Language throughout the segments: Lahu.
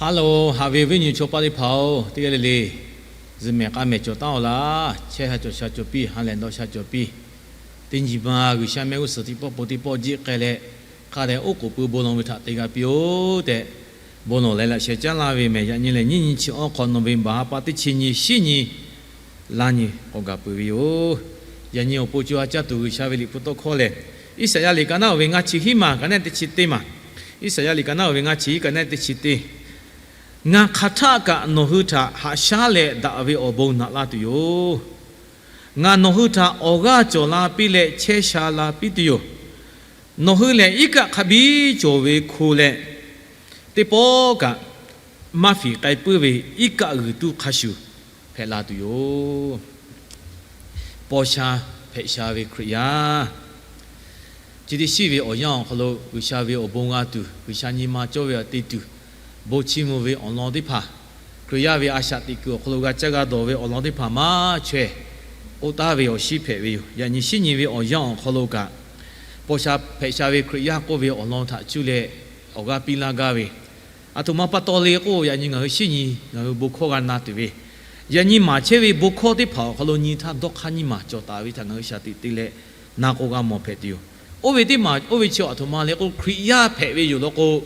Hello, haꞈ ve viˉ nyi chaw paˆ teˇ hpaˍ-oˬ, teˇ g'aˇ le le zuhꞈ mehˍ k'a mehˍ cawˬ taˉ-oˬ laˇ. Chehˇ sha cawˬ sha cawˬ piˇ, ha lehˬ dawˇ sha cawˬ piˇ. Teˇ nyi ma G'uiˬsha mehˆ g'uˇ suhˍ teˇ pawˆ pon teˇ pawˆ jiˆ k'ai leh, hk'a dehꞈ oˉ k'oˍ pui bon lawˬ ve htaꞈ te g'a piˇ-oˆ tehꞈ, bon lawˬ leh laꞈ sheh caˉ laˇ ve mehˍ. Yaꞈ nyi lehˬ, nyiˇ nyi chi awˬ hk'aw nawˬ ve baˬ ha pa teˇ chi nyi, shiˉ nyi, laˇ nyi k'awꞈ gaˬ peuˬ ve yoˬ. Yaꞈ nyi awˬ pon co ha caˇ tuˬ G'uiˬsha ve liꞈ hpu tawˇ hkawˇ lehˬ, Iˉsaˍyaˆ liꞈ ka naˉ oˬ ve ngaˇ chi hiˉ maˬ ka neˉ teˇ chi teˇ maˬ. Iˉsaˍyaˆ liꞈ ka naˉ oˬ ve ngaˇ chi hiˉ ka neˉ teˇ chi teˇ. Ngaˬ hk'aˬ htaˆ kaꞈ nawˬ hui htaꞈ haꞈ shaˉ leh daꞈ ve awˬ bon naꞈ laˇ tuˬ yoˬ. Ngaˬ nawˬ hui htaꞈ awˬ g'aˇ cawˬ la piˇ leh chehˇ sha la piˇ tuˬ yoˬ. Nawˬ hui lehˬ, iˉ kaˆ hk'a biˇ cawˬ ve hko leh, teˇ pawˆ kaꞈ maˇ fiˍ k'ai puiˉ ve iˉ kaˆ g'uiˬ tuˇ hk'a shuˍ hpehꞈ la tuˬ yoˬ. Paw sha hpehꞈ sha ve Hkriꞈ yaˇ, chi teˇ shiˉ ve awˬ yanˇ awˬ hk'aw lo G'uiˬsha ve awˬ bon g'a tuˬ, G'uiˬsha nyi ma cawˇ ve htaꞈ te tuˬ, bon chiˇ mvuh ve awˬ lawn teˇ hpaˍ, Hkriꞈ yaˇ ve a shaꞈ teꞈ kuiˬ awˬ hk'aw lo g'a caˇ g'a dawˬ ve awˬ lawn teˇ hpaˍ maˇ chaweh k'oˆ taˉ ve awˬ shiˉ hpehꞈ ve yoˬ. Yaꞈ nyi shiˉ nyi ve awˬ yanˇ awˬ hk'aw lo kaꞈ, paw sha hpehꞈ sha ve Hkriꞈ yaˇ k'oˆ ve awˬ lawn htaꞈ cuˇ leh awˬ g'aˇ piˇ laˇ gaˇ ve, aˬ htoꞈ ma pa taw le k'o, yaꞈ nyi ngaˬ hui shiˉ nyi ngaˬ hui bon hkawˇ g'a na tuˬ ve, yaꞈ nyi maˍ chehˇ ve bon hkawˇ teˇ hpaˍ awˬ hk'aw lo nyi htaˇ dawˇ hk'aˇ nyiˇ maˬ cawˬ taˍ ve htaꞈ ngaˬ hui shaˍ tiꞈ te leh na k'o g'a mawˬ hpehꞈ tuˬ yoˬ. Oˇ ve teˇ maˬ, oˇ ve chi aˬ htoꞈ ma le k'o, Hkriꞈ yaˇ hpehꞈ ve yoˬ law k'o,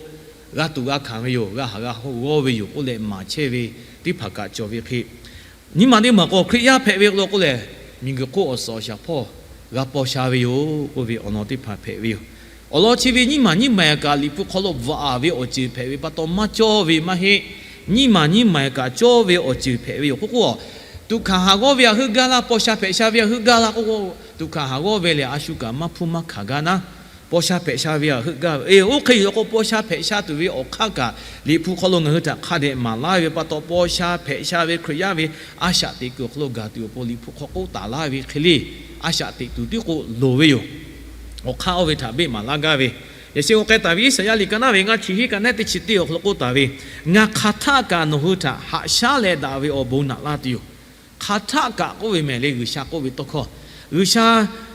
g'a tuˬ g'a hkanˍ ve yoˬ. G'a haˍ g'a g'awˇ ve yoˬ k'oˆ leh maˍ chehˇ ve teˇ hpaˍ kaꞈ cawˬ ve hk'e, nyiˇ maˬ teˇ maˬ k'o, Hkriꞈ yaˇ hpehꞈ ve law k'o lehˬ, miˬguiˬ hk'oˆ awˬ suhˍ awˬ shaˍ hpawˇ g'a paw sha ve yoˬ k'oˆ ve awˬ lawn teˇ hpaˍ hpehꞈ ve yoˬ. Awˬ lawn chi ve nyiˇ maˬ nyiˇ maˬ kaꞈ Liꞈ hpu hk'aw lo bvuhꞈ aˍ ve awˬ ceuˬ hpehꞈ ve pa taw maˇ cawˇ ve maˇ heˆ. Nyiˇ maˬ nyiˇ maˬ kaꞈ cawˇ ve awˬ ceuˬ hpehꞈ ve yoˬ. K'oˆ k'o, tuꞈ hkanˍ haˍ g'awˇ ve htaꞈ heuˆ gaˇ laˇ, paw sha hpehꞈ sha ve htaꞈ heuˆ gaˇ laˇ k'oˆ k'o, tuꞈ hkanˍ haˍ g'awˇ ve lehˬ, a shu kaꞈ maˇ hpuˇ maˇ hkanˍ gaˇ naˉ, paw sha hpehꞈ sha ve htaꞈ heuˆ gaˇ ve. Oˇ hk'e yoˬ law k'o, paw sha hpehꞈ sha tuˬ ve awˬ hk'aˇ kaꞈ Liꞈ hpu hk'aw lo ngaˬ hui htaꞈ hk'a dehꞈ maˍ laˇ ve pa taw, paw sha hpehꞈ sha ve Hkriꞈ yaˇ ve a shaꞈ teꞈ kuiˬ awˬ hk'aw lo gaˬ tuˬ awˬ pon Liꞈ hpu hk'aw k'oˆ taˍ laˇ ve hk'e le, a shaꞈ teꞈ tuˬ tiˉ k'o loˍ ve yoˬ. Awˬ hk'aˇ oˇ ve htaꞈ beˆ maˍ laˇ gaˇ ve, yaꞈ sheh k'o k'ai taˍ ve Iˉsaˍyaˆ liꞈ ka naˉ ve ngaˇ chi hiˉ ka neˉ teˇ chi teˇ awˬ hk'aw lo k'oˆ taˍ ve, Ngaˬ hk'aˬ htaˆ kaꞈ nawˬ hui htaꞈ haꞈ shaˉ leh daꞈ ve awˬ bon naꞈ laˇ tuˬ yoˬ. Hk'aˬ htaˆ kaꞈ k'oˆ ve mehˍ le, G'uiˬsha k'oˆ ve tawˇ hkawˇ, G'uiˬsha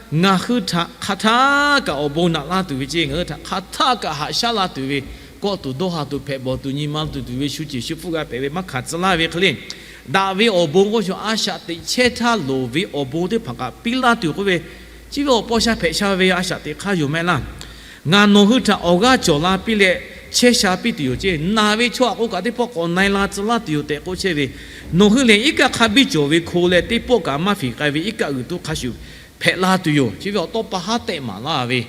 ngaˬ hui htaꞈ hk'aˬ htaˆ kaꞈ awˬ bon naꞈ laˇ tuˬ ve ceˇ, ngaˬ hui htaꞈ hk'aˬ htaˆ kaꞈ haꞈ shaˉ laˇ tuˬ ve, kawˆ tuˬ dawˇ ha tuˬ hpehꞈ bawˬ tuˬ nyi ma tuˬ tuˬ ve shu ceˬ shu hpfuhˆ g'a hpehꞈ ve maˇ hkanˍ tcuh laˇ ve hk'e le, daꞈ ve awˬ bon k'oˆ sha a shaꞈ teꞈ chehˇ htaˇ loˍ ve awˬ bon teˇ hpaˍ kaꞈ piˇ laˇ tuˬ k'oˆ ve, chi ve awˬ paw sha hpehꞈ sha ve a shaꞈ teꞈ hk'aˇ yoˬ mehˍ laˇ. Ngaˬ nawˬ hui htaꞈ awˬ g'aˇ cawˬ la piˇ leh chehˇ sha piˇ tuˬ yoˬ ceˇ, naˬ ve chaw aꞈ k'oˆ kaꞈ teˇ pawˆ k'awꞈ na e la tcuh laˇ tuˬ yoˬ tehꞈ k'oˆ chehˇ ve, nawˬ hui lehˬ iˉ kaˆ hk'a biˇ cawˬ ve hko leh teˇ pawˆ kaꞈ maˇ fiˍ k'ai ve iˉ kaˆ g'uiˬ tuˇ hk'a shuˍ hpehꞈ la tuˬ yoˬ. Chi ve awˬ tawˇ pa haˉ tehˆ maˍ laˇ ve,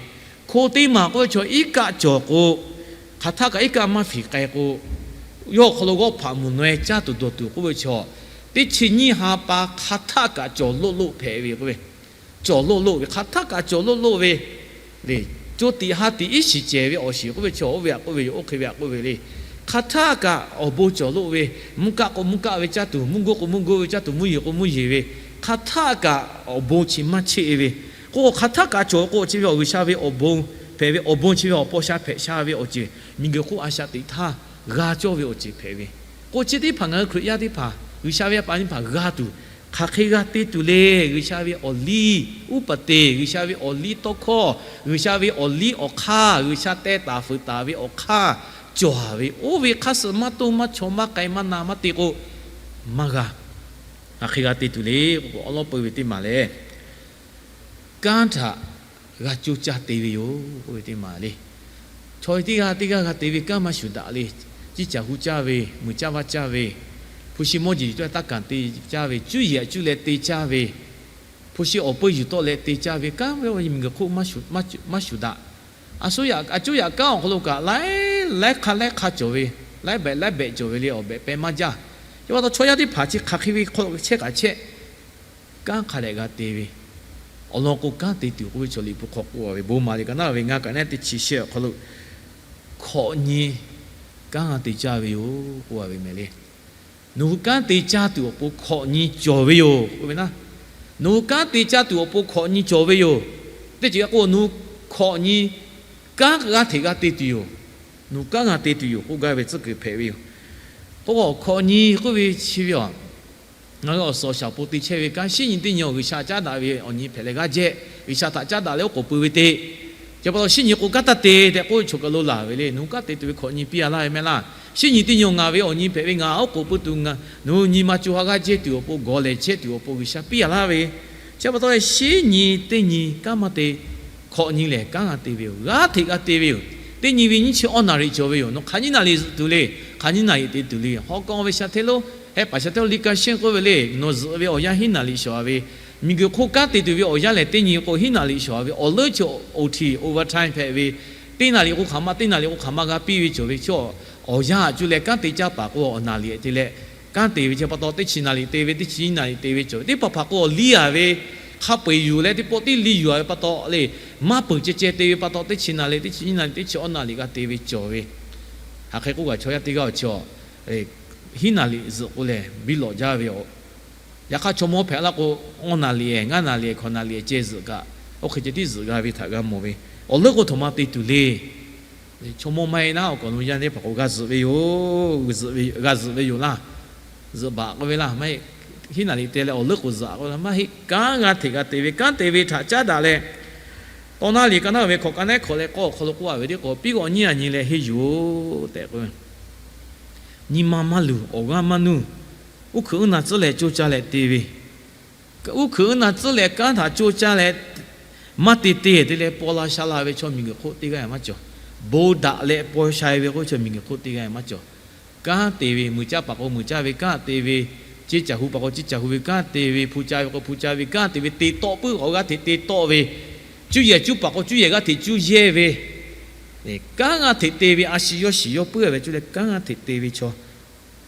hko teˇ maˬ k'oˆ ve chaw iˉ kaˆ cawˬ k'o, hk'aˬ htaˆ kaꞈ iˉ kaˆ maˇ fiˍ k'ai k'o, yawˇ awˬ hk'aw lo g'awˇ hpaꞈ mvuhˬ naweh caˇ tuˬ dawˬ tuˬ k'oˆ ve chaw, teˇ chi nyiˇ ha pa hk'aˬ htaˆ kaꞈ cawˬ loˆ loˆ hpehꞈ ve k'oˆ ve, cawˬ loˆ loˆ ve, hk'aˬ htaˆ kaꞈ cawˬ loˆ loˆ ve le. Co tiꞈ ha tiꞈ iˉ shiˍ cehˬ ve awˬ shiˍ k'oˆ ve chaw, oˇ ve aꞈ k'oˆ ve yoˬ, oˇ hk'e ve aꞈ k'oˆ ve le. Hk'aˬ htaˆ kaꞈ awˬ bon cawˬ loˆ ve, mvuhˇ kaˆ k'o mvuhˇ kaˆ ve caˇ tuˬ, mvuhˇ goˇ k'o mvuhˇ goˇ ve caˇ tuˬ, mvuhˇ yeˬ k'o mvuhˇ yeˬ ve, hk'aˬ htaˆ kaꞈ awˬ bon chi maˇ cheˆ ve, k'o hk'aˬ htaˆ kaꞈ cawˬ k'o chi ve awˬ G'uiˬsha ve awˬ bon hpehꞈ ve awˬ bon chi ve awˬ paw sha hpehꞈ sha ve awˬ ceuˬ, miˬguiˬ hk'oˆ a shaꞈ teꞈ htaˇ g'a cawˇ ve awˬ ceuˬ hpehꞈ ve, k'o chi teˇ hpaˍ ngaˬ hui Hkriꞈ yaˇ teˇ hpaˍ G'uiˬsha ve a pa teˇ hpaˍ g'a tuˬ, hk'aˬ hk'e g'a te tuˬ le. G'uiˬsha ve awˬ liˇ uˉ peꞈ teˍ, G'uiˬsha ve awˬ liˇ tawˇ hkawˇ, G'uiˬsha ve awˬ liˇ awˬ hk'aˇ, G'uiˬsha teh taˍ fuiˍ taˍ ve awˬ hk'aˇ cawˬ ve, oˇ ve hk'aˇ suh maˇ toˇ maˇ chaw maˇ k'ai maˇ na maˇ te k'o, maˇ g'a. Hk'aˬ hk'e g'a te tuˬ le k'o, awˉ lawˉ peu ve teˇ maˬ lehˬ, kanˉ htaꞈ g'a coˇ caˇ te ve yoˬ k'oˆ ve teˇ maˬ le. Chaw teˇ g'aˇ teˇ g'aˇ g'a te ve kanˉ maˇ shuˍ daꞈ le. Ciˇ caˬ hu caˇ ve, muiˬ caˇ vaˇ caˇ ve, hpu shi mawˇ jeˬ yuˬ tawˆ leh taˇ kanˬ te caˇ ve, cuˇ yiˍ aꞈ cuˇ leh te caˇ ve, hpu shi awˬ peuˇ yuˬ tawˆ leh te caˇ ve kanˉ ve, miˬguiˬ hk'oˆ maˇ shuˍ daꞈ. A shu yaꞈ, a cuˇ yaꞈ kanˉ awˬ hk'aw lo kaꞈ laiˉ laiˉ hk'a laiˉ hk'a cawˬ ve, laiˉ behꞈ laiˉ behꞈ cawˬ ve le, awˬ behꞈ peh maˇ jaˇ. Chi pa taw chaw yaˇ teˇ hpaˍ chi hk'aˬ hk'e ve hk'aw lo chehˇ kaꞈ chehˇ, kanˉ hk'a dehꞈ g'a te ve, awˬ lawn k'o kanˉ te tuˬ k'oˆ ve chaw Liꞈ hpu hk'aw k'oˆ ve bon maˍ liꞈ ka naˉ ve ngaˇ ka neˉ teˇ chi shehˆ awˬ hk'aw lo, hkawꞈ nyi kanˉ g'a te caˇ ve yoˬ k'oˆ ve mehˍ le. Nawˬ hui kanˉ te caˇ tuˬ awˬ pon hkawꞈ nyi cawˬ ve yoˬ k'oˆ ve naˉ, nawˬ hui kanˉ te caˇ tuˬ awˬ pon hkawꞈ nyi cawˬ ve yoˬ. Teˇ ceuˬ k'o nawˬ hui hkawꞈ nyi kanˉ g'a hteꞈ g'a te tuˬ yoˬ. Nawˬ hui kanˉ g'a te tuˬ yoˬ k'oˆ gaˇ ve tcuhˉ kuiˬ hpehꞈ ve yoˬ. K'o hkawꞈ nyi k'oˆ ve chi ve a, ngaˬ hui awˬ suhˍ awˬ shaˍ awˬ pon te chehˇ ve kanˉ, shiˉ nyi teˇ nyi awˬ G'uiˬsha caˉ daꞈ ve awˬ nyi hpehꞈ leh g'aˇ jehˇ, G'uiˬsha htaꞈ caˉ daꞈ leh oˉ k'oˍ pui ve te. Chi pa taw shiˉ nyi k'o kanˉ taˇ te tehꞈ k'oˆ ve chaw kaˬ lo laˬ ve le. Nawˬ hui kanˉ te tuˬ ve hkawꞈ nyi piˇ a laˇ ve mehˍ laˇ. Shinˉ nyi teˇ nyi awˬ ngaˬ ve awˬ nyi hpehꞈ ve ngaˬ oˉ k'oˍ pui tuˬ, nawˬ hui nyi ma co ha g'aˇ jehˇ tuˬ awˬ pon, gawˬ lehˬ chehˇ tuˬ awˬ pon G'uiˬsha piˇ a laˇ ve. Chi pa taw leh shinˉ nyi teˇ nyi kanˉ maˇ te, hkawꞈ nyi lehˬ kanˉ g'a te ve yoˬ. G'aˇ hteꞈ g'a te ve yoˬ. Teˇ nyi ve nyiˇ chi awˇ naˍ riꞈ cawˬ ve yoˬ. Nawˬ hk'aˬ nyiˇ naˍ riꞈ te tuˬ le, hk'aˬ nyiˇ naˍ riꞈ te tuˬ le. Hawˉ k'aw ve sha hteˇ lonˉ, hehˆ paˍ sha hteˇ lonˉ, li ka shehnˉ k'oˆ ve le, nawˬ zuhꞈ ve awˬ yanˇ hiˉ naˍ riꞈ shawˍ a ve, miˬguiˬ hk'oˆ kanˉ te tuˬ ve awˬ yanˇ lehˬ teˇ nyi k'o hiˉ naˍ riꞈ shawˍ a ve, awˬ leuˉ chi O T, overtime hpehꞈ ve, teˇ naˍ riꞈ k'o hk'aˬ ma, teˇ naˍ riꞈ k'o hk'aˬ ma g'a piˇ ve cawˬ ve chaw, awˬ yanˇ aꞈ cuˇ leh kanˉ te caˇ paˍ k'o awˬ naˍ riꞈ te leh, kanˉ te ve chi pa taw teˇ chi naˍ riꞈ te ve, teˇ chi nyiˇ naˍ riꞈ te ve cawˬ ve, teˇ hpaˍ hpaˍ k'o liˇ a ve, hk'a peu-eˬ yuˬ leh teˇ pawˆ tiˉ liˇ yuˬ a ve pa taw le, maˇ peuˬ ceh ceh te ve pa taw teˇ chi naˍ riꞈ, teˇ chi nyiˇ naˍ riꞈ, teˇ chi awˇ naˍ riꞈ g'a te ve cawˬ ve. Hk'aˬ hk'e k'oˆ kaꞈ chaw yaˇ teˇ g'aˇ awˬ chi hiˉ naˍ riꞈ zuhꞈ k'o lehˬ biˇ lawꞈ jaˇ ve yoˬ. Yaꞈ hk'aˇ chaw mawˇ hpehꞈ laˇ k'o, awˇ naˍ riꞈ, ngaˇ naˍ riꞈ, hkawꞈ naˍ riꞈ ceh zuhꞈ kaꞈ, oˇ hk'e ceh tiˉ zuhꞈ g'a ve htaꞈ g'a mawˬ ve. Awˬ leuˉ k'o htoꞈ ma te tuˬ le. Chaw mawˇ maˇ heˆ naˉ awˬ kawꞈ lo yaˇ teˇ hpaˍ k'o g'a zuhꞈ ve yoˬ. G'a zuhꞈ ve yoˬ laˇ. Zuhꞈ baˬ k'oˆ ve laˇ maˇ heˆ. Hiˉ naˍ riꞈ te leh awˬ leuˉ k'o zuhꞈ k'oˆ ve maˇ heˆ. Kanˉ g'a hteꞈ g'a te ve, kanˉ te ve htaꞈ caˉ daꞈ leh, tawˇ naˉ liꞈ ka naˉ ve hkawꞈ ka nehˉ hkawꞈ leh k'awˇ awˬ hk'aw lo k'oˆ a ve teˇ k'o, piˇ g'awꞈ nyiˇ a nyi leh henˇ yuˬ-oˬ tehꞈ k'oˆ ve. Nyi ma maˇ luˬ, awˬ g'aˇ maˇ nuˇ, uˉ hkuiꞈ uˉ na tcuhˉ leh coˇ caˇ leh te ve, uˉ hkuiꞈ uˉ na tcuhˉ leh kanˉ htaꞈ coˇ caˇ leh maˇ te te te leh paw la sha la ve chaw miˬguiˬ hk'oˆ teˇ g'aˇ maˇ cawˬ. Bon daꞈ leh paw sha ve k'oˆ ve chaw miˬguiˬ hk'oˆ teˇ g'aˇ maˇ cawˬ. Kanˉ te ve, muiˬ caˇ paˍ k'o muiˬ caˇ ve kanˉ te ve, ceˇ caˬ hu paˍ k'o ceˇ caˬ hu ve kanˉ te ve, hpu ca ve k'o hpu ca ve kanˉ te ve, te tawˆ puiˉ awˬ g'aˇ hteꞈ te tawˆ ve, cuˇ yehˬ cuˇ paˍ k'o cuˇ yehˬ g'aˇ hteꞈ cuˇ yehˇ ve, kanˉ g'aˇ hteꞈ te ve, a shu yawˇ shiˍ yawˇ puiˉ ve cuˇ leh kanˉ g'aˇ hteꞈ te ve chaw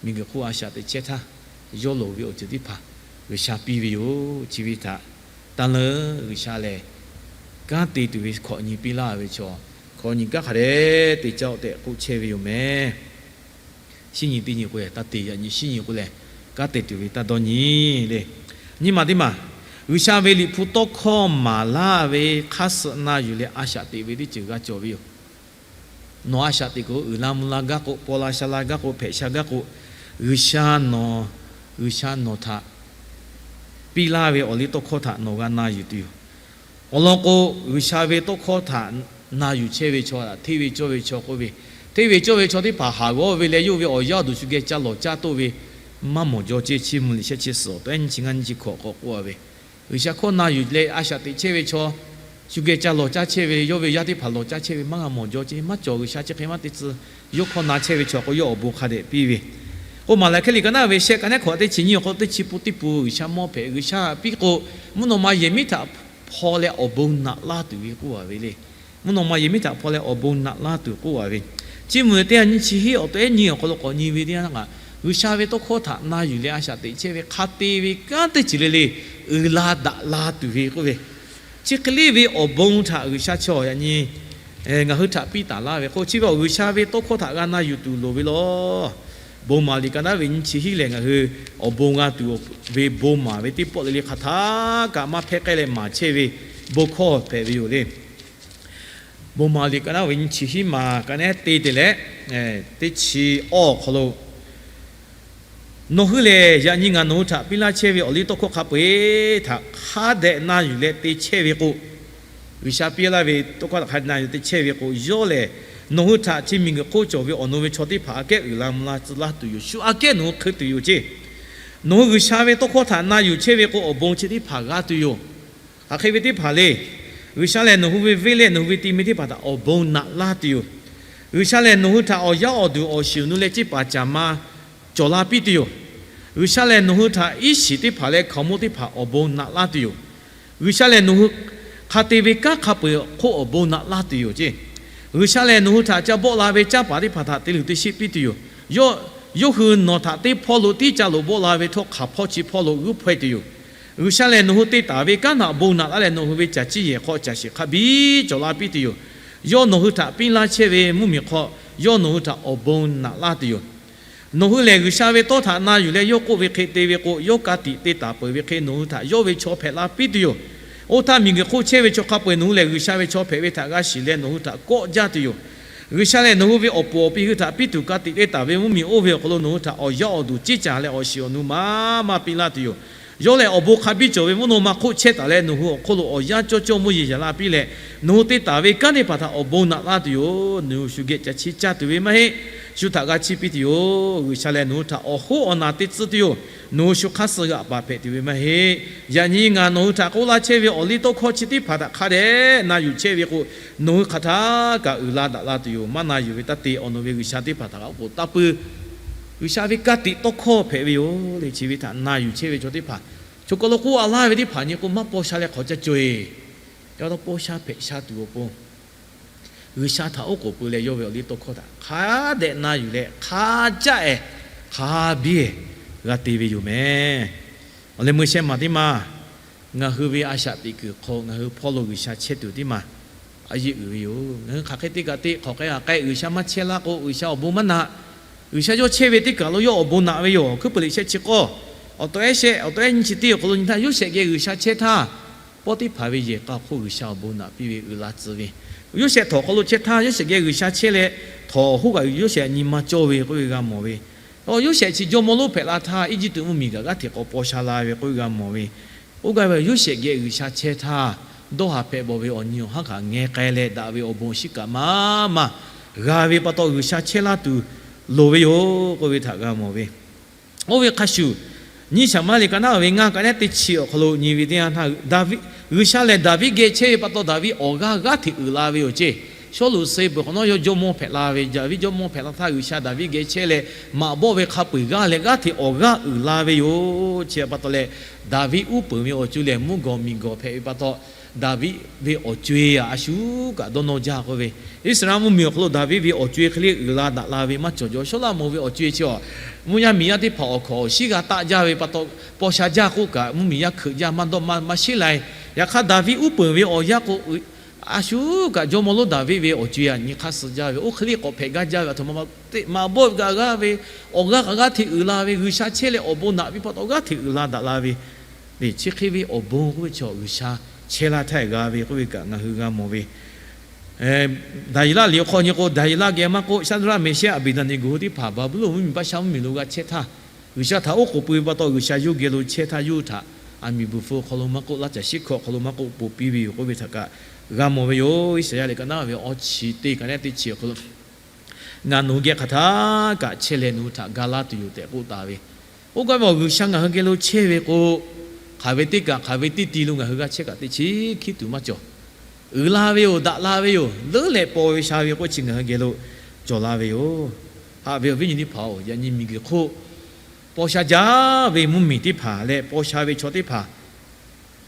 miˬguiˬ hk'oˆ a shaꞈ teꞈ chehˇ htaˇ, yawˇ loˍ ve awˬ ceuˬ teˇ hpaˍ G'uiˬsha piˇ ve yoˬ. Chi ve htaꞈ tanˇ leuˉ G'uiˬsha lehˬ, kanˉ te tuˬ ve hkawꞈ nyi piˇ laˇ ve chaw, hkawꞈ nyi kanˉ hk'a dehꞈ te caˇ-oˆ tehꞈ k'oˆ chehˇ ve yoˬ mehˍ. Shinˉ nyi teˇ nyi k'o lehˬ, taˇ te, yaꞈ nyi shinˉ nyi k'o lehˬ, kanˉ te tuˬ ve taˇ dawˇ nyi le. Nyi ma teˇ maˬ, G'uiˬsha ve Liꞈ hpu tawˇ hkawˇ maˍ laˇ ve hk'aˇ suh na yuˬ leh a shaꞈ teꞈ ve teˇ ceuˬ g'a cawˬ ve yoˬ. Nawˬ a shaꞈ teꞈ k'o, uiˍ la mvuh la gaˇ k'o, paw la sha la gaˇ k'o, hpehꞈ sha gaˇ k'o, G'uiˬsha nawˬ, G'uiˬsha nawˬ htaꞈ piˇ laˇ ve awˬ liˇ tawˇ hkawˇ htaꞈ nawˬ g'a na yuˬ tuˬ yoˬ. Awˬ lawn k'o, G'uiˬsha ve tawˇ hkawˇ htaꞈ na yuˬ chehˇ ve chaw htaꞈ hteˇ ve cawˇ ve chaw k'oˆ ve, hteˇ ve cawˇ ve chaw teˇ hpaˍ haˍ g'awˇ ve leh yawˇ ve awˬ yaˇ awˬ duˬ shu geh ca lawˬ caˇ toˆ ve, maˇ mawˬ jaw ceˇ. Chiˇ mvuh liꞈ shehˆ chi suhˍ awˬ tawehˉ nyiˇ chi ngaˇ nyiˇ chi hkawꞈ k'awꞈ k'oˆ a ve, G'uiˬsha hkawˇ na yuˬ leh a shaꞈ teꞈ chehˇ ve chaw, shu geh ca lawˬ caˇ chehˇ ve, yawˇ ve yaˇ teˇ hpaˍ lawˬ caˇ chehˇ ve maˇ g'a mawˬ jaw ceˇ. Maˇ cawˬ, G'uiˬsha chi hk'e maˇ te tcuh. Yawˇ hkawˇ na chehˇ ve chaw k'o yawˇ awˬ bon hk'a dehꞈ piˇ ve. K'o, Maˍlaˍhkiˆ liꞈ ka naˉ ve shehˆ ka nehˉ hkawꞈ teˇ chi nyiˇ awˬ hk'aw lo teˇ chi pun teˇ pun G'uiˬsha mawˇ hpehꞈ, G'uiˬsha piˇ k'o, mvuhˇ naw ma yehˬ miˉ htaꞈ hpaw leh awˬ bon naꞈ laˇ tuˬ ve k'oˆ a ve le. Mvuhˇ naw ma yehˬ miˉ htaꞈ hpaw leh awˬ bon naꞈ laˇ tuˬ k'oˆ a ve, Chiˇ mvuh teˇ ha nyiˇ chi hiˉ awˬ tawehˉ nyiˇ awˬ hk'aw lo k'awꞈ nyi ve teˇ yanˇ htaˇ kaꞈ, G'uiˬsha ve tawˇ hkawˇ htaꞈ na yuˬ leh a shaꞈ teꞈ chehˇ ve hk'a te ve kanˉ teˇ ceuˬ le le uiˍ la daꞈ la tuˬ ve k'oˆ ve, chi hk'e le ve awˬ bon htaꞈ G'uiˬsha chaw yaꞈ nyi ngaˬ hui htaꞈ piˇ taˍ laˇ ve k'o, chi ve awˬ G'uiˬsha ve tawˇ hkawˇ htaꞈ g'a na yuˬ tuˬ loˍ ve law. Bon maˍ liꞈ ka naˉ ve nyiˇ chi hiˉ lehˬ, ngaˬ hui awˬ bon g'a tuˬ ve bon maˍ ve teˇ pawˆ le le hk'aˬ htaˇ kaꞈ maˇ hpehˇ k'ai leh maˍ chehˇ ve bon hkawˇ hpehꞈ ve yoˬ le. Bon maˍ liꞈ ka naˉ ve nyiˇ chi hiˉ maˬ ka nehˉ te te leh, teˇ chi awˇ awˬ hk'aw lo, Nawˬ hui lehˬ, yaꞈ nyi ngaˬ nawˬ hui htaꞈ piˇ laˇ chehˇ ve awˬ liˇ tawˇ hkawˇ hk'a peu-eˬ htaꞈ hk'a dehꞈ na yuˬ leh te chehˇ ve k'o, G'uiˬsha piˇ laˇ ve tawˇ hkawˇ htaꞈ hk'a na yuˬ te chehˇ ve k'o, yawˇ lehˬ nawˬ hui htaꞈ chi miˬguiˬ hk'oˆ cawˬ ve awˬ nu ve chaw teˇ hpaˍ aꞈ kehˉ uiˍ la mvuh la tcuh laˇ tuˬ yoˬ. Shu aꞈ kehˉ nawˬ hui hk'eu tuˬ yoˬ ceˇ. Nawˬ hui G'uiˬsha ve tawˇ hkawˇ htaꞈ na yuˬ chehˇ ve k'o, awˬ bon chi teˇ hpaˍ g'a tuˬ yoˬ. Hk'aˬ hk'e ve teˇ hpaˍ le, G'uiˬsha lehˬ nawˬ hui ve venˇ leh nawˬ hui ve ti mi teˇ hpaˍ htaꞈ awˬ bon naꞈ laˇ tuˬ yoˬ. G'uiˬsha lehˬ nawˬ hui htaꞈ awˬ yaˇ awˬ duˬ awˬ shiˍ awˬ nu leh ceˇ paˍ caˍ ma cawˬ la piˇ tuˬ yoˬ. G'uiˬsha lehˬ nawˬ hui htaꞈ iˉ shiˍ teˇ hpaˍ leh hkaoˍmonˇ teˇ hpaˍ awˬ bon naꞈ laˇ tuˬ yoˬ. G'uiˬsha lehˬ nawˬ hui hk'a te ve kanˉ hk'a peu-eˬ hk'oˆ awˬ bon naꞈ laˇ tuˬ yoˬ ceˇ. G'uiˬsha lehˬ nawˬ hui htaꞈ ca bawˆ la ve canˇ paˍ teˇ hpaˍ htaꞈ te luˬ te sheˆ piˇ tuˬ yoˬ. Yawˇ, yawˇ hui nawˬ htaꞈ teˇ hpawˇ lo tiˉ ca loꞈ bawˆ la ve htawˇ, hk'aˬ hpawˇ chi hpawˇ lo g'uiˇ hpaweh tuˬ yoˬ. G'uiˬsha lehˬ nawˬ hui te taˍ ve kanˉ htaꞈ bon naꞈ laˇ leh, nawˬ hui ve caˬ ciˇ yehˬ hk'aw caˬ shiˍ hk'a biˇ cawˬ la piˇ tuˬ yoˬ. Yawˇ nawˬ hui htaꞈ piˇ laˇ chehˇ ve mvuhˇmiˬ hk'aw, yawˇ nawˬ hui htaꞈ awˬ bon naꞈ laˇ tuˬ yoˬ. Nawˬ hui lehˬ G'uiˬsha ve tawˇ htaꞈ na yuˬ leh yawˇ k'oˆ ve hk'e te ve k'o, yawˇ ka tiꞈ te taˍ peuˬ ve hk'e nawˬ hui htaꞈ yawˇ ve chaw hpehꞈ la piˇ tuˬ yoˬ. Oˇ htaˇ miˬguiˬ hk'oˆ chehˇ ve chaw hk'a peu-eˬ nawˬ hui lehˬ G'uiˬsha ve chaw hpehꞈ ve htaꞈ g'a shiˍ leh nawˬ hui htaꞈ kawˆ jaˇ tuˬ yoˬ. G'uiˬsha lehˬ nawˬ hui ve awˬ puˍ awˬ pi hui htaꞈ piˇ tuˬ ka tiꞈ te taˍ ve mvuhˇmiˬ oˇ ve awˬ hk'aw lo nawˬ hui htaꞈ awˬ yaˇ awˬ duˬ ceˇ caˬ leh awˬ shiˍ awˬ nu maˇ maˇ piˇ laˇ tuˬ yoˬ. Yawˇ lehˬ awˬ bon hk'a biˇ cawˬ ve mvuhˇ naw ma hk'oˆ chehˇ taˍ leh nawˬ hui awˬ hk'oˆ lo awˬ yanˇ cawˇ cawˇ mvuhˇ yeˬ yaˍ la piˇ leh, nawˬ hui te taˍ ve kanˉ teˇ hpaˍ htaꞈ awˬ bon naꞈ laˇ tuˬ yoˬ. Nawˬ hui shu geh ca chiˇ caˇ tuˬ ve maˇ heˆ. shu htaꞈ g'a chiˇ piˇ tuˬ yoˬ. G'uiˬsha lehˬ nawˬ hui htaꞈ awˬ hoˉ awˬ naˬ teˇ tcuhˉ tuˬ yoˬ. Nawˬ hui shu hk'aˇ suh g'aꞈ paˍ hpehꞈ tuˬ ve maˇ heˆ. Yaꞈ nyi ngaˬ nawˬ hui htaꞈ k'oˆ laˇ chehˇ ve awˬ liˇ tawˇ hkawˇ chi teˇ hpaˍ htaꞈ hk'a dehꞈ na yuˬ chehˇ ve k'o, nawˬ hui hk'aˬ htaˇ kaꞈ uiˍ la daꞈ la tuˬ yoˬ. Maˇ na yuˬ ve taˇ te, awˬ nawˬ ve G'uiˬsha teˇ hpaˍ htaꞈ g'a k'oˆ taˇ puiˉ. G'uiˬsha ve ka tiꞈ tawˇ hkawˇ hpehꞈ ve yoˬ le. Chi ve htaꞈ na yuˬ chehˇ ve chaw teˇ hpaˍ, chaw hk'aw lo k'oˆ a laˇ ve teˇ hpaˍ nyi k'o, maˇ paw sha leh hk'awꞈ ca cawˬ-e. Yaꞈ hk'aˇ paw sha hpehꞈ sha tuˬ awˬ pon, G'uiˬsha htaꞈ oˉ k'oˍ pui leh yawˇ ve awˬ liˇ tawˇ hkawˇ htaꞈ hk'a dehꞈ na yuˬ leh hk'a caˆ-ehˍ, hk'a biˇ-ehˍ g'a te ve yoˬ mehˍ. Awˬ leh meuˇ shehˆ maˬ teˇ maˬ, ngaˬ hui ve a shaꞈ teꞈ kuiˬ hk'aw ngaˬ hui hpawˇ lo G'uiˬsha chehˇ tuˬ teˇ maˬ a yeˆ uiˍ ve yoˬ. Ngaˬ hui hk'aˬ hk'e te kaꞈ te, hk'aˬ hk'e hk'e G'uiˬsha maˇ chehˇ laˇ k'o, G'uiˬsha awˬ bon maˇ naꞈ. G'uiˬsha yawˇ chehˇ ve teˇ kaˬ lo yawˇ awˬ bon naꞈ ve yoˬ. Awˬ hkuiˉ puiˍ liꞈ shehˆ chi k'awˇ, awˬ tawˍ ehˉ shehˆ, awˬ tawˍ ehˉ nyiˇ chi teˇ awˬ hk'aw lo nyi htaˇ, Yoˇsehꞈ geh G'uiˬsha chehˇ htaˇ, pawˆ teˇ hpaˍ ve yehˬ k'a hk'oˆ G'uiˬsha awˬ bon naꞈ piˇ ve uiˍ la tcuh ve. Yoˇsehꞈ htawnˍ hk'aw lo chehˇ htaˇ, Yoˇsehꞈ geh G'uiˬsha chehˇ leh, htawnˍ awˬ hoˉ kaꞈ Yoˇsehꞈ nyi ma cawˇ ve k'oˆ ve g'a mawˬ ve. Yoˇsehꞈ chi jawˇmawˇ lonˉ hpehꞈ la htaˇ, Eˇjiˇtuꞈ mvuhˇmiˬ kaꞈ g'aˇ hteꞈ k'awꞈ paw sha la ve k'oˆ ve g'a mawˬ ve. Oˇ g'aˇ ve Yoˇsehꞈ geh G'uiˬsha chehˇ htaˇ, dawˇ haˍ hpehꞈ bawˬ ve awˬ nyi awˬ haˉ htaꞈ ngeh k'ai leh daꞈ ve awˬ bon awˬ shinˉ kaꞈ maˇ maˇ g'a ve pa taw, G'uiˬsha chehˇ laˇ tuˬ loˍ ve yoˬ k'oˆ ve htaꞈ g'a mawˬ ve. Oˇ ve hk'a shuˍ, nyiˇ Saˍmaˍriˆ ka naˉ ve ngaˇ ka naˉ teˇ chi awˬ hk'aw lo nyi ve teˇ yanˇ htaˇ, Daˍviˆ, G'uiˬsha lehˬ Daˍviˆ geh chehˇ ve pa taw, Daˍviˆ awˬ g'aˇ g'aˇ hteꞈ uiˍ la ve yoˬ ceˇ. Sawˉluꞈ suh peuˬ hk'awꞈ nawˉ yawˇ jawˇmawˇ hpehꞈ la ve. Daˍviˆ jawˇmawˇ hpehꞈ la htaˇ, G'uiˬsha Daˍviˆ geh chehˇ leh maꞈ bawˆ ve hk'a peu-eˬ g'aˇ leh g'aˇ hteꞈ awˬ g'aˇ uiˍ la ve yoˬ. Chi pa taw leh, Daˍviˆ uˉ peunˍ ve awˬ co-e lehˬ mvuhˇ gawˬ miˬ gawˬ hpehꞈ ve pa taw, Daˍviˆ ve awˬ co-e a shu kaꞈ dawˇ nawˇ jaˇ k'oˆ ve. Iˉsaˍreˍlaˆ mvuhˇmiˬ awˬ hk'aw lo Daˍviˆ ve awˬ co-e hk'e le uiˍ la daꞈ la ve maˇ cawˬ jaw. Sawˉlaꞈmonˍ ve awˬ co-e chi a, mvuhˇ yaˇ miˬ yaˇ teˇ hpaˍ awˬ hkawnˍ awˬ shiˉ g'a taˆ jaˇ ve pa taw, paw sha jaˇ k'oˆ kaꞈ, mvuhˇmiˬ yaˇ hkeuꞈ jaˇ maˇ dawˇ maˇ shiˉ lai. Yaꞈ hk'aˇ Daˍviˆ uˉ peunˍ ve awˬ yanˇ k'o, a shu kaꞈ jawˇmawˇ lonˉ Daˍviˆ ve awˬ co-e a nyi hk'aˇ suh jaˇ ve, oˇ hk'e le k'awꞈ hpehꞈ gaˇ jaˇ ve, a htoꞈ ma ma teˇ maꞈ bawˆ kaꞈ g'aˇ ve, awˬ g'aˇ kaꞈ g'aˇ hteꞈ uiˍ la ve, G'uiˬsha chehˇ leh awˬ bon naꞈ piˇ pa taw g'aˇ hteꞈ uiˍ la daꞈ la ve. Chi hk'e ve awˬ bon k'oˆ ve chaw G'uiˬsha chehˇ laˇ htaˇ g'a ve k'oˆ ve kaꞈ ngaˬ hui g'a mawˬ ve. Daˍyeˍlaˆ liꞈ awˬ hk'aw nyi k'o, Daˍyeˍlaˆ geh maˇ k'oˆ, Shaˍdraˆ, Meˍshehˇ, Aˍbeˍdaˍneˍgoˍ teˇ hpaˍ Baˍbuˍlonˍ mvuhˇmiˬ baˆ sha mvuhˇmiˬ lo g'a chehˇ htaˇ, G'uiˬsha htaꞈ oˉ k'oˍ pui ve pa taw, G'uiˬsha yawˇ geh lo chehˇ htaˇ yawˇ htaꞈ aˬ miˍ bvuhˬ hpu awˬ hk'aw lo maˇ k'oˆ, laˇ caˬ shiˉ hkawˇ awˬ hk'aw lo maˇ k'oˆ, ponˬ piˇ ve yoˬ k'oˆ ve htaꞈ kaꞈ g'a mawˬ ve yoˬ. Iˉsaˍyaˆ liꞈ ka naˉ ve awˇ chi teˇ ka naˉ teˇ chi awˬ hk'aw lo, Ngaˬ nawˬ hui geh hk'aˬ htaˇ kaꞈ chehˇ leh nawˬ hui htaꞈ ga laˇ tuˬ yoˬ tehꞈ k'oˆ taˍ ve. Oˇ kaꞈ ve awˬ G'uiˬsha ngaˬ hui geh lo chehˇ ve k'o, hk'aˬ ve teˇ kaꞈ hk'aˬ ve teˇ ti lo ngaˬ hui g'a chehˇ kaꞈ teˇ chi hkiˉ tuˬ maˇ cawˬ. Uiˍ la ve yoˬ, daꞈ la ve yoˬ, leuˉ leh paw ve sha ve k'oˆ chi ngaˬ hui geh lo cawˬ la ve yoˬ. Haꞈ ve awˬ viˉ nyi teˇ hpaˍ-oˬ, yaꞈ nyi miˬguiˬ hk'oˆ paw sha jaˇ ve mvuhˇmiˬ teˇ hpaˍ leh paw sha ve chaw teˇ hpaˍ,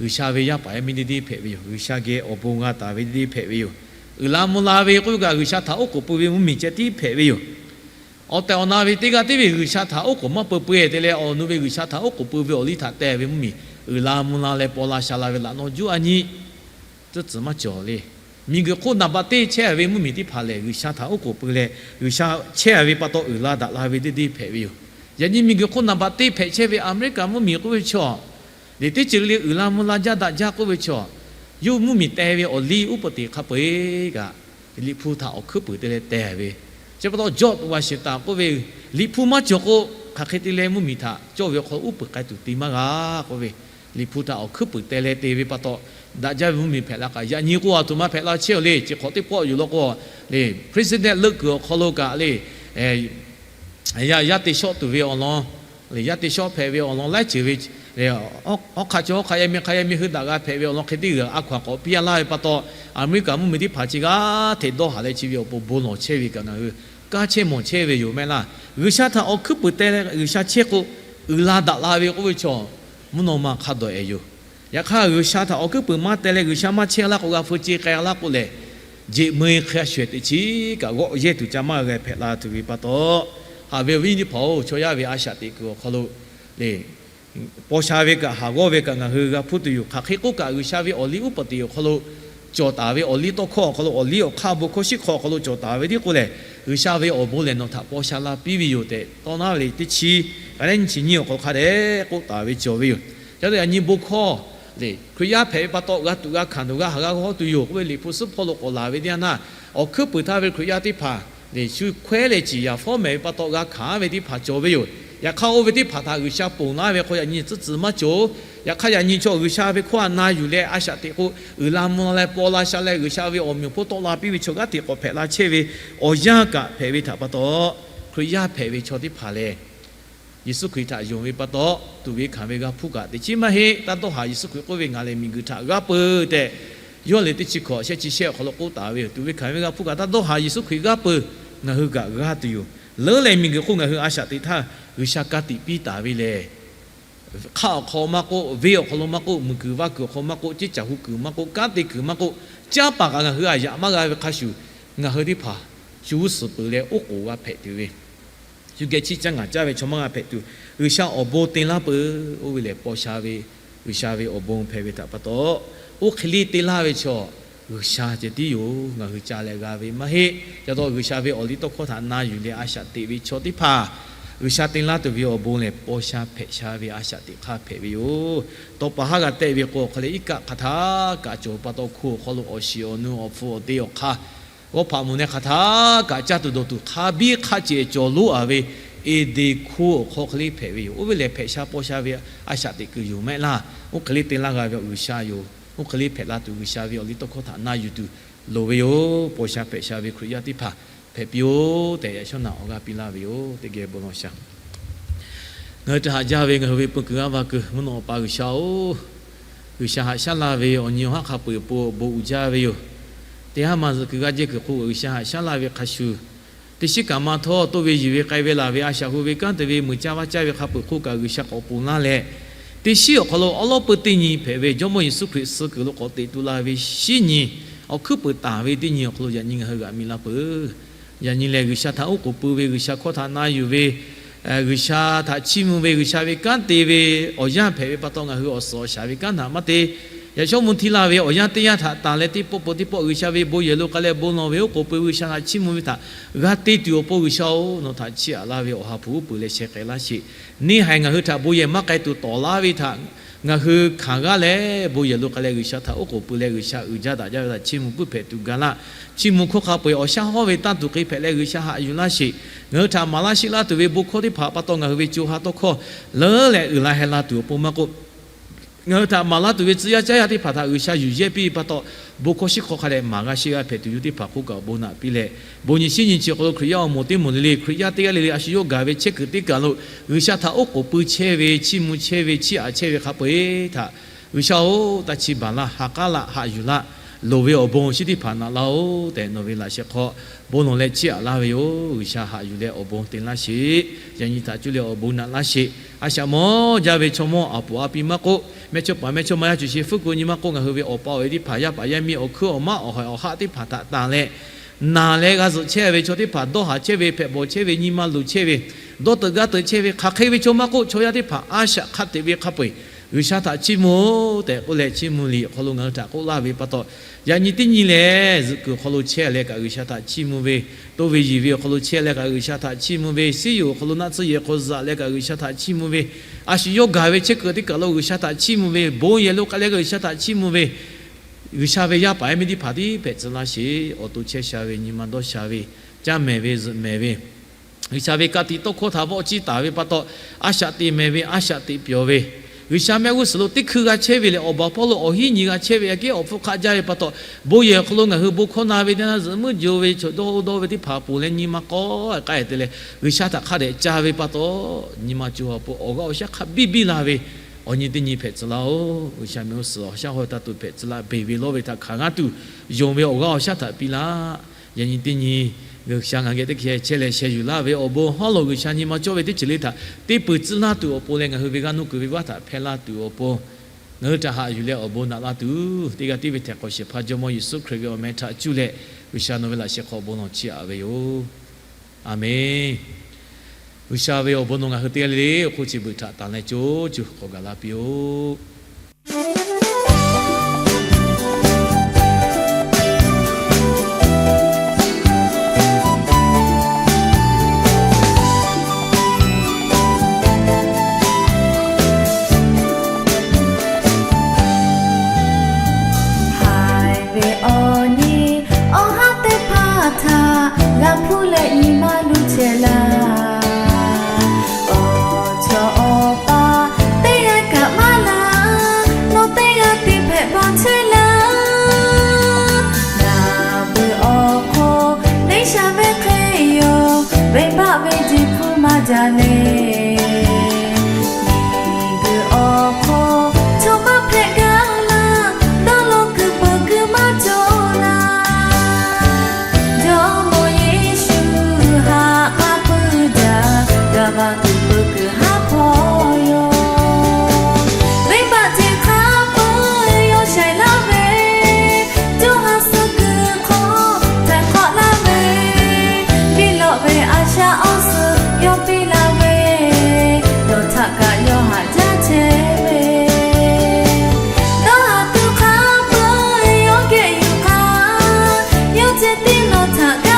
G'uiˬsha ve yaˇ paˍ yaˇ miˇ deˇ deˇ hpehꞈ ve yoˬ. G'uiˬsha geh awˬ bon g'a taˍ ve deˇ deˇ hpehꞈ ve yoˬ. Uiˍ la mvuh la ve k'oˆ ve kaꞈ, G'uiˬsha htaꞈ oˉ k'oˍ pui ve mvuhˇmiˬ ceh tiˉ hpehꞈ ve yoˬ. Awˬ tehˬ awˬ na ve teˇ g'aˇ tiˉ ve G'uiˬsha htaꞈ oˉ k'oˍ maˇ pui peuˬ-e te leh, awˬ nu ve G'uiˬsha htaꞈ oˉ k'oˍ pui ve awˬ liˇ htaꞈ teh ve mvuhˇmiˬ uiˍ la mvuh la leh paw la sha la ve laꞈ naw juˇ a nyi tcuhˉ tcuhˍ maˇ cawˬ le. Miˬguiˬ hk'oˆ naˍ baꞈ teˇ chehˇ ve mvuhˇmiˬ teˇ hpaˍ lehˬ, G'uiˬsha htaꞈ oˉ k'oˍ pui leh, G'uiˬsha chehˇ ve pa taw uiˍ la daꞈ la ve deˇ deˇ hpehꞈ ve yoˬ. Yaꞈ nyi miˬguiˬ hk'oˆ naˍ baꞈ teˇ hpehꞈ chehˇ ve Aˍmeˍriˆkaˍ mvuhˇmiˬ k'oˆ ve chaw, liꞈ teˇ ceuˬ le uiˍ la mvuh la jaˇ daꞈ jaˇ k'oˆ ve chaw, yawˇ mvuhˇmiˬ teh ve awˬ liˇ uˉ peunˍ teꞈ hk'a peu-eˬ kaꞈ, Liꞈ hpu htaꞈ awˬ hkuiˉ puiˍ te leh teh ve. Chi pa taw George Washington k'oˆ ve, Liꞈ hpu maˇ cawˬ k'o, hk'aˬ hk'e te leh mvuhˇmiˬ htaꞈ cawˇ ve awˬ hk'aw lo uˉ peunˍ k'ai tuˬ te maˇ g'a k'oˆ ve, Liꞈ hpu htaꞈ awˬ hkuiˉ puiˍ teh leh te ve pa taw, daꞈ jaˇ ve mvuhˇmiˬ hpehꞈ la kaꞈ, yaꞈ nyi k'o a htoꞈ ma hpehꞈ la chehˇ-oˬ le. Chi hk'awꞈ teˇ pawˆ yuˬ law k'o, le president leuˆ kuiˬ awˬ hk'aw lo kaꞈ le, yaˇ te shawˆ tuˬ ve awˬ lawn, le yaˇ te shawˆ hpehꞈ ve awˬ lawn laiˉ ceuˬ ve, le, hawˉ hk'aˆ chaw hawˉ hk'aˆ yaˇ miˇ hk'aˆ yaˇ miˇ heuˆ daꞈ g'a hpehꞈ ve awˬ lawn hk'e teˇ g'aˇ a hkaw-anˬ k'awꞈ piˇ a laˇ ve pa taw, Aˍmeˍriˆkaˍ mvuhˇmiˬ teˇ hpaˍ chi g'aˇ hteꞈ dawˇ haˍ leh chi ve awˬ pon bon lawˬ chehˇ ve kaꞈ ngaˬ hui kaˇ chehˇ mawˬ chehˇ ve yoˬ mehˆ laˇ. G'uiˬsha htaꞈ awˬ hkuiˉ puiˍ teh leh G'uiˬsha chehˇ k'o, uiˍ la daꞈ la ve k'oˆ ve chaw, mvuhˇ naw ma hk'a dawˬ-ehˍ yoˬ. Yaꞈ hk'aˇ G'uiˬsha htaꞈ awˬ hkuiˉ puiˍ maˇ teh leh G'uiˬsha maˇ chehˇ laˇ k'o, g'a hpu ce k'ai laˇ k'o lehˬ, jeꞈ meu-e hk'a shuˍ-ehˍ teꞈ chiˉ kaꞈ g'awˆ yehˇ tuˬ ca maˇ g'a hpehꞈ la tuˬ ve pa taw, haꞈ ve awˬ viˉ nyi teˇ hpaˍ-oˬ, chaw yaˇ ve a shaꞈ teꞈ kuiˬ awˬ hk'aw lo le paw sha ve kaꞈ haˍ g'awˇ ve kaꞈ ngaˬ hui g'a hpuˇ tuˬ yoˬ. Hk'aˬ hk'e k'oˆ kaꞈ, G'uiˬsha ve awˬ liˇ uˉ peunˍ teꞈ awˬ hk'aw lo cawˬ taˍ ve awˬ liˇ tawˇ hkawˇ awˬ hk'aw lo, awˬ liˇ awˬ hk'aˇ bon hkawˇ shiˉ hk'aw awˬ hk'aw lo cawˬ taˍ ve tiˉ k'o lehˬ, G'uiˬsha ve awˬ bon lehˬ nawˬ htaꞈ paw sha la piˇ ve yoˬ tehꞈ, tawˇ naˉ ve liꞈ teˇ chi, ka lehˉ nyi chi nyiˇ awˬ hk'aw lo hk'a dehꞈ k'oˆ taˍ ve cawˬ ve yoˬ. Ca te yaꞈ nyi bon hkawˇ le, Hkriꞈ yaˇ hpehꞈ ve pa taw g'a tuꞈ g'a hkanˍ tuˬ, g'a haˍ g'a g'awˇ tuˬ yoˬ k'oˆ ve Liꞈ hpu suhˉ hpawˇ lo k'awꞈ laˬ ve teˇ yanˇ htaˇ, awˬ hkuiˉ puiˍ htaˇ ve Hkriꞈ yaˇ teˇ hpaˍ le, shu hkawehˉ leh ciˍ yanˍ fawˉ mehˍ ve pa taw g'a hkanˍ ve teˇ hpaˍ cawˬ ve yoˬ. Yaꞈ hk'aˇ oˇ ve teˇ hpaˍ htaꞈ G'uiˬsha ponˬ laˇ ve hk'aw yaꞈ nyi tcuhˉ tcuhˍ maˇ cawˬ. Yaꞈ hk'aˇ yaꞈ nyi chaw G'uiˬsha ve hkawˇ htaꞈ na yuˬ leh a shaꞈ teꞈ k'o, uiˍ la mvuh la leh paw la sha leh G'uiˬsha ve awˬ meꞈ awˬ hponˇ tawˆ la piˇ ve chaw g'aˇ hteꞈ k'awꞈ hpehꞈ la chehˇ ve awˬ yanˇ kaꞈ hpehꞈ ve htaꞈ pa taw, Hkriꞈ yaˇ hpehꞈ ve chaw teˇ hpaˍ lehˬ, Yeˍsuˆ Hkriꞈ htaꞈ yonˍ ve pa taw, tuꞈ ve hkanˍ ve g'a hpuˇ kaꞈ teꞈ chiˉ maˇ heˆ. Taˇ dawˇ haˍ, Yeˍsuˆ Hkriꞈ k'oˆ ve, Ngaˬ lehˬ miˬguiˬ htaꞈ g'aˇ peu tehꞈ, yawˇ lehˬ teˇ chi hkawꞈ shehˆ chi shehˆ awˬ hk'aw lo k'oˆ taˍ ve yoˬ. Tuꞈ ve hkanˍ ve g'a hpuˇ kaꞈ taˇ dawˇ haˍ, Yeˍsuˆ Hkriꞈ g'aˇ peu ngaˬ hui kaꞈ g'aˇ tuˬ yoˬ. Leuˉ leh miˬguiˬ hk'oˆ ngaˬ hui a shaꞈ teꞈ htaˇ, G'uiˬsha ka tiꞈ piˇ taˍ ve lehˬ, hk'aˆ awˬ hk'aw maˇ k'oˆ, venˇ awˬ hk'aw lo maˇ k'oˆ, muiˬ kuiˬ vaˇ kuiˬ awˬ hk'aw maˇ k'oˆ, ceˇ caˬ hu kuiˬ maˇ k'oˆ, kanˉ te kuiˬ maˇ k'oˆ, caˉ paˍ kaꞈ ngaˬ hui a yaꞈ maˇ g'a ve hk'a shuˍ, ngaˬ hui teˇ hpaˍ shu g'uˇ suhˍ peuˬ leh oˉ k'oˍ g'a hpehꞈ tuˬ ve, shu geh chiˇ caˇ ngaˬ caˇ ve chaw maˇ g'a hpehꞈ tuˬ, G'uiˬsha awˬ bon te laˇ peuˬ. Oˇ ve lehˬ, paw sha ve G'uiˬsha ve awˬ bon hpehꞈ ve htaꞈ pa taw, oˇ hk'e liˇ te laˇ ve chaw, G'uiˬsha ceh tiˉ yoˬ. Ngaˬ hui ca leh g'a ve maˇ heˆ. Ca taw G'uiˬsha ve awˬ liˇ tawˇ hkawˇ htaꞈ na yuˬ leh a shaꞈ teꞈ ve chaw teˇ hpaˍ, G'uiˬsha te laˇ tuˬ ve awˬ bon lehˬ, paw sha hpehꞈ sha ve a shaꞈ teꞈ hk'aˇ hpehꞈ ve yoˬ. Tawˇ pa haˉ g'a tehˆ ve k'o, awˬ hk'aw leh iˉ kaˆ hk'aˬ htaˇ kaꞈ cawˬ pa taw, hku awˬ hk'aw lo awˬ shiˍ awˬ nu awˬ hpfuh awˬ te awˬ hk'aˇ, g'awˇ hpaꞈ mvuhˬ neh hk'aˬ htaˇ kaꞈ caˇ tuˬ dawˬ tuˬ hk'a biˇ hk'a ceh cawˬ lonˉ a ve Eˍdenˍ hku awˬ hk'aw hk'e le hpehꞈ ve yoˬ. Oˇ ve lehˬ, hpehꞈ sha paw sha ve a shaꞈ teꞈ kuiˬ yoˬ maˇ heˆ laˇ. Oˇ hk'e le te laˇ g'a ve awˬ G'uiˬsha yoˬ. Oˇ hk'e le hpehꞈ la tuˬ, G'uiˬsha ve awˬ liˇ tawˇ hkawˇ htaꞈ na yuˬ tuˬ loˍ ve yoˬ. Paw sha hpehꞈ sha ve Hkriꞈ yaˇ teˇ hpaˍ hpehꞈ piˇ-oˆ tehꞈ, yaꞈ shawˉ naꞈ awˬ g'aˇ piˇ laˇ ve yoˬ. Teˇ geh bon lawˬ shaˍ. Ngaˬ hui htaꞈ haꞈ jaˇ ve ngaˬ hui ve peu kuiˬ g'aˇ va kuiˬ mvuhˇ naw awˬ pa G'uiˬsha-oˬ, G'uiˬsha haꞈ shaˉ laˇ ve awˬ nyi awˬ haˉ hk'a peu-eˬ awˬ pon awˬ bon uiˍ jaˇ ve yoˬ. Teˇ haˉ ma zuhꞈ kuiˬ g'aˇ jehˇ kuiˬ hk'oˆ G'uiˬsha haꞈ shaˉ laˇ ve hk'a shuˍ, teˇ shiˉ kaꞈ ma htawˇ toˇ ve yuˬ ve k'ai ve laˬ ve a shaꞈ hu ve kanˉ te ve meuꞈ caˇ vaˇ caˇ ve hk'a peu-eˬ hk'oˆ kaꞈ G'uiˬsha k'awꞈ ponˬ laˇ leh, teˇ shiˉ awˬ hk'aw lo awˉ lawˉ peu teˇ nyi hpehꞈ ve Jawˇmawˇ Yeˍsuˆ Hkriꞈ suh kuiˬ lo k'awꞈ teꞈ tu la ve shinˉ nyi, awˬ hkuiˉ peuˬ taˍ ve teˇ nyi awˬ hk'aw lo yaꞈ nyi ngaˬ hui g'aꞈ mi la peuˬ. Yaꞈ nyi lehˬ, G'uiˬsha htaꞈ oˉ k'oˍ pui ve, G'uiˬsha hkawˇ htaꞈ na yuˬ ve, G'uiˬsha htaꞈ chiˇ mvuh ve, G'uiˬsha ve kanˉ te ve awˬ yanˇ hpehꞈ ve pa taw, ngaˬ hui awˬ suhˍ awˬ shaˍ ve kanˉ htaꞈ maˇ te. Yaꞈ shawˉ mvuh htiˇ laˇ ve awˬ yanˇ teˇ yanˇ htaꞈ tanˬ leh, teˇ pawˆ peuˬ teˇ pawˆ G'uiˬsha ve bon yehˬ lo k'ai leh bon lawˬ ve, oˉ k'oˍ pui ve, G'uiˬsha htaꞈ chiˇ mvuh ve htaꞈ g'a te tuˬ awˬ pon G'uiˬsha-oˬ, nawˬ htaꞈ chiˇ aꞈ laˇ ve awˬ ha hpu uˉ peunˍ leh sheh k'ai laˇ sheˍ. Neˇ haiˬ ngaˬ hui htaꞈ bon yehˬ maˇ k'ai tuˬ tawˍ laˇ ve htaꞈ ngaˬ hui hkanˍ g'aˇ leh, bon yehˬ lo k'ai leh G'uiˬsha htaꞈ oˉ k'oˍ pui leh, G'uiˬsha uiˍ jaˇ daꞈ jaˇ ve htaꞈ chiˇ mvuh puiˉ hpehꞈ tuˬ ga laˇ. Chiˇ mvuh hkawˇ hk'a peu-eˬ awˬ shaˉ hawˉ ve tanˇ tuˬ hk'e hpehꞈ leh, G'uiˬsha haꞈ yuˬ laˇ sheˍ. Ngaˬ hui htaꞈ maˍ laˇ sheˆ laˇ tuˬ ve bon hkawˇ teˇ hpaˍ pa taw, ngaˬ hui ve co ha tawˇ hkawˇ leuˉ leh uiˍ la heh la tuˬ awˬ pon maˇ k'oˆ, ngaˬ hui htaꞈ maˍ laˇ tuˬ ve tcuh yaˇ caˇ yaˇ teˇ hpaˍ htaꞈ G'uiˬsha yuˬ yehˇ piˇ ve pa taw, bon hkawˇ shiˉ hkawˇ hk'a dehꞈ maˍ g'a sheˆ g'a hpehꞈ tuˬ yawˇ teˇ hpaˍ hk'oˆ kaꞈ awˬ bon naꞈ piˇ leh, bon nyi shinˉ nyi chi awˬ hk'aw lo Hkriꞈ yaˇ awˬ moˍ teˇ moˍ le le, Hkriꞈ yaˇ teˇ g'aˇ le le a shu yawˇ gaˬ ve chehˇ kuiˬ teˇ kaˬ lo G'uiˬsha htaꞈ oˉ k'oˍ pui chehˇ ve, chiˇ mvuh chehˇ ve, chiˇ aꞈ chehˇ ve hk'a peu-eˬ htaꞈ G'uiˬsha-oˬ, taˇ chiˇ baˬ laˇ, ha k'aˉ laˇ, haꞈ yuˬ laˇ. Loˍ ve awˬ bon awˬ shinˉ teˇ hpaˍ naꞈ laˇ-oˬ tehꞈ, nawˬ ve laꞈ sheh hk'aw bon lawˬ leh chiˇ aꞈ laˇ ve yoˬ. G'uiˬsha haꞈ yuˬ leh awˬ bon te laˇ sheˍ. Yaꞈ nyi htaꞈ cuˇ leh awˬ bon naꞈ laˇ sheˍ. A shaꞈ mawˇ jaˇ ve chaw mawˇ aˬ poˍ a pi maˇ k'oˆ, mehˇchawˇpaˍ mehˇchawˇma yaˇ cuˬ sheˍ fuˉ ku nyi maˇ k'oˆ, ngaˬ hui ve awˬ pa awˬ e teˇ hpaˍ, yaˇ paˍ yaˇ miˇ awˬ hkuiˉ awˬ maˉ awˬ haiˬ awˬ haˆ teˇ hpaˍ htaꞈ tanˬ leh, naˬ leh g'a zuhꞈ chehˇ ve chaw teˇ hpaˍ, dawˇ haˍ chehˇ ve, hpehꞈ bawˬ chehˇ ve, nyi ma luˬ chehˇ ve, dawˇ teuꞈ gaˇ teuꞈ chehˇ ve, hk'aˬ hk'e ve chaw maˇ k'oˆ, chaw yaˇ teˇ hpaˍ a shaꞈ hk'a teꞈ ve hk'a peu-eˬ G'uiˬsha htaꞈ chiˇ mvuh tehꞈ k'oˆ leh, chiˇ mvuh liꞈ awˬ hk'aw lo ngaˬ hui htaꞈ k'oˆ laˇ ve pa taw, yaꞈ nyi teˇ nyi lehˬ, zuhꞈ kuiˬ awˬ hk'aw lo chehˇ leh kaꞈ G'uiˬsha htaꞈ chiˇ mvuh ve, toˇ ve yiˬ ve awˬ hk'aw lo chehˇ leh kaꞈ G'uiˬsha htaꞈ chiˇ mvuh ve, siˉ yuˬ awˬ hk'aw lo naˆ tsuhˇ yehˬ hk'aw zuhꞈ leh kaꞈ G'uiˬsha htaꞈ chiˇ mvuh ve, a shu yawˇ gaˬ ve chehˇ kuiˬ teˇ kaˬ lo G'uiˬsha htaꞈ chiˇ mvuh ve, bon yehˬ lo k'ai leh kaꞈ G'uiˬsha htaꞈ chiˇ mvuh ve, G'uiˬsha ve yaˇ paˍ yaˇ miˇ teˇ hpaˍ tiˉ hpehꞈ tcuh laˇ sheˍ. Awˬ to chehˇ sha ve, nyi ma dawˇ sha ve, caˇ mehˍ ve, zuhꞈ mehˍ ve, G'uiˬsha ve ka tiꞈ tawˇ hkawˇ htaꞈ vawˆ ciˇ taˍ ve pa taw, a shaꞈ teꞈ mehˍ ve, a shaꞈ teꞈ pyawˬ ve, G'uiˬsha mehˆ g'uˇ suhˍ lo teˇ hkui g'a chehˇ ve lehˬ, awˬ baˬ hpawˇ lo awˬ hinˉ nyi g'a chehˇ ve, aꞈ kehˉ awˬ hpfuhˇ hk'aˆ jaˇ ve pa taw, bon yehˬ awˬ hk'aw lo ngaˬ hui bon hkawˇ na ve teˇ yanˇ, zuhꞈ muiˉ jo ve chaw dawˇ dawˇ ve teˇ hpaˍ ponˬ leh nyi ma k'awꞈ k'ai te leh, G'uiˬsha htaꞈ hk'a dehꞈ ca ve pa taw, nyi ma co ha awˬ pon awˬ g'aˇ awˬ shaˉ hk'a biˇ biˇ la ve, awˬ nyi teˇ nyi hpehꞈ tcuh laˇ-oˬ. G'uiˬsha mehˆ g'uˇ suhˍ awˬ shaˉ hawˉ taˇ tuˬ hpehꞈ tcuh laˇ, beˬ ve lawˇ ve htaꞈ hkanˍ g'aˇ tuˬ yonˍ ve awˬ g'aˇ awˬ shaˉ htaꞈ piˇ laˇ. Yaꞈ nyi teˇ nyi G'uiˬsha ngaˬ geh teˇ hkeh chehˇ leh sheh yuˬ laˇ ve awˬ bon hawˉ lo G'uiˬsha nyi ma cawˇ ve teˇ ceuˬ le htaꞈ teˇ peuˬ tcuh laˇ tuˬ awˬ pon leh, ngaˬ hui ve g'aˇ nuˇ kuiˬ ve vaˇ htaꞈ hpehˇ laˇ tuˬ awˬ pon, ngaˬ hui htaꞈ haꞈ yuˬ leh awˬ bon naꞈ laˇ tuˬ, teˇ g'aˇ tiˉ ve htehꞈ k'awꞈ shehˍ hpaˇ Jawˇmawˇ Yeˍsuˆ Hkriꞈ ve awˬ meh htaꞈ cuˇ leh, G'uiˬsha nawˬ ve laꞈ sheh hk'aw bon lawˬ chiˇ aꞈ ve yoˬ. Aˬmenˍ. G'uiˬsha ve awˬ bon nawˬ ngaˬ hui teˇ g'aˇ le le awˬ hk'oˆ chi beuꞈ htaꞈ tanˬ leh co cuˬ k'awꞈ gaˬ la piˇ-oˆ. Haiˬ ve awˬ nyi awˬ haˉ teˇ hpaˍ htaꞈ g'a hpuˇ leh nyi ma luˬ chehˇ laˇ. Awˬ chawˇ awˬ pa teˇ g'aˇ kaꞈ maˇ laˇ, nawˬ teˇ g'aˇ tiˉ hpehꞈ bawˬ chehˇ laˇ. Ngaˬ beuꞈ awˬ hk'aw neˇ sha ve hk'e yoˬ, venˇbaˆ ve maˇ jaˇ le. Miˬguiˬ awˬ hk'aw chaw maˇ hpehꞈ gaˇ laˇ, dawˇ law kuiˬ peuˬ kuiˬ maˇ cawˬ laˇ. Jawˇmawˇ Yeˍsuˆ haꞈ maˇ puiˉ jaˇ, gaˬ maˇ kuiˬ peuˬ kuiˬ haˉ hpawˇ yoˬ. Venˇbaˆ ceuˬ hk'a peu-eˬ yawˇ shaiˍ laˇ ve, co ha suh kuiˬ hk'aw htaiˍ hk'awꞈ laˇ ve, biˇ lawꞈ ve a shaꞈ awˬ suhˍ yawˇ piˇ laˇ ve, nawˬ htaꞈ kaꞈ yawˇ haꞈ jaˇ chehˇ ve. Dawˇ haˍ tuˬ hk'a peu-eˬ yawˇ geh yuˬ hk'a, yawˇ ceh tiˉ nawˬ htaꞈ